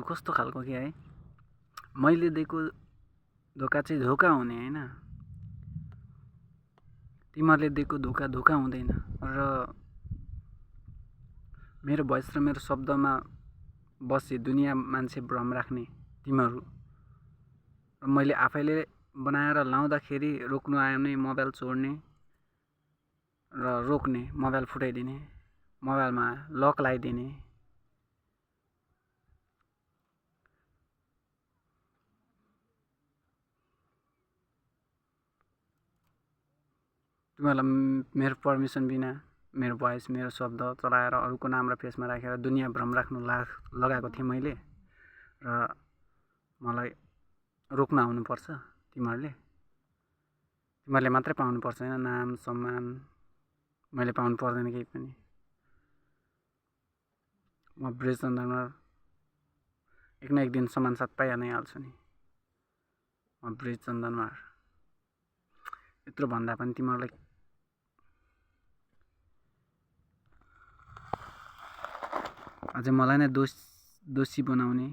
कस्तो खालको के है, मैले दिएको धोका चाहिँ धोका हुने होइन, तिमीहरूले दिएको धोका धोका हुँदैन। र मेरो भोइस र मेरो शब्दमा बसी दुनियाँ मान्छे भ्रम राख्ने तिमीहरू, र मैले आफैले बनाएर लाउँदाखेरि रोक्नु आयो भने मोबाइल छोड्ने र रोक्ने, मोबाइल फुटाइदिने, मोबाइलमा लक लगाइदिने। तिमीहरूलाई मेरो पर्मिसन बिना मेरो भोइस मेरो शब्द चलाएर अरूको नाम र फेसमा राखेर दुनियाँ भ्रम राख्नु लगाएको थिएँ मैले, र मलाई रोक्न आउनुपर्छ। तिमीहरूले मात्रै पाउनुपर्छ होइन, नाम सम्मान मैले पाउनु पर्दैन केही पनि। म ब्रिज चन्दनवार एक न एक दिन सम्मान साथ पाइ नै हाल्छु नि। म ब्रिज चन्दनवार यत्रो भन्दा पनि तिमीहरूलाई अझै मलाई नै दोषी बनाउने